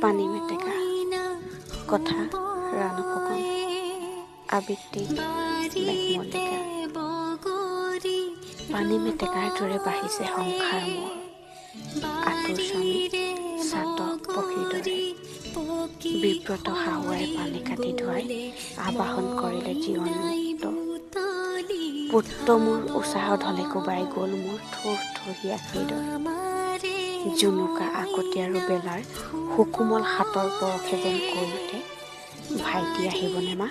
পানী মেটেকা। কথা ৰাণু ফুকন। আবৃত্তি মেঘমল্লিকা। পানী মেটেকাৰ দৰে বাঢ়িছে সংসাৰ মোৰ, আঁতুৰ স্বামী চাতক পক্ষীৰ দৰে। বিব্ৰত শাহুৱাই পানী কাটি ধুৱাই আবাহন কৰিলে জীৱনমুক্ত। পুত্ৰ মোৰ উচাহ ঢলে কোবাই গ'ল মোৰ থোহ থোহীয়া হৃদয়। জুনুকা আকতি আৰু বেলাৰ সুকোমল হাতৰ পৰশে যেন কৈ উঠে, ভাইটি আহিবনে মা?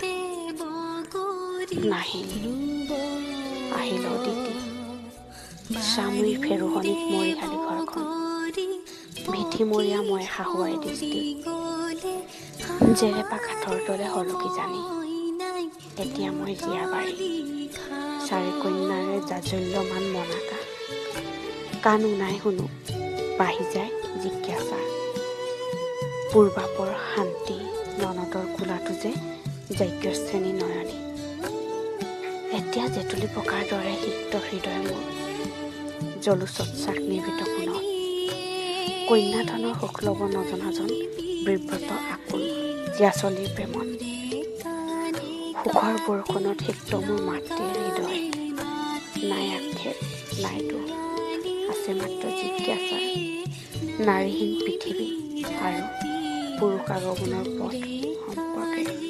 নাহিল। আহিল অদিতি। স্বামীৰ ফেৰুহনিত মৰিশালি ঘৰখন। ভিঠিমৰীয়া মই শাহুৱাই দৃষ্টি জেৰেপা কাঠৰ দৰে সলকি জানি। এতিয়া মই জীয়াবাৰী চাৰি কন্যাৰে জাজল্যমান মনাকা। কাণো নাই শুনো, বাঢ়ি যায় জিজ্ঞাসা। পূৰ্বাপৰ শান্তি ননদৰ কোলাটো যে যজ্ঞশ্ৰেণী নয়নী। এতিয়া জেতুলি পকাৰ দৰে সিক্ত হৃদয় মোৰ, জলোচ্ছ্বাস নিৰ্ভীত কোণত। কন্যাধনৰ সুখ ল'ব নজনাজন বিব্ৰত আকুল জীয়াচলিৰ প্ৰেমত। সুখৰ বৰষুণত সিক্ত মোৰ মাতৃৰ হৃদয়। নাই আক্ষেপ, নাই দুখ, আছে মাত্ৰ জিজ্ঞাসা। নাৰীহীন পৃথিৱী আৰু পুৰুষ আগমনৰ পথ সম্পৰ্কে।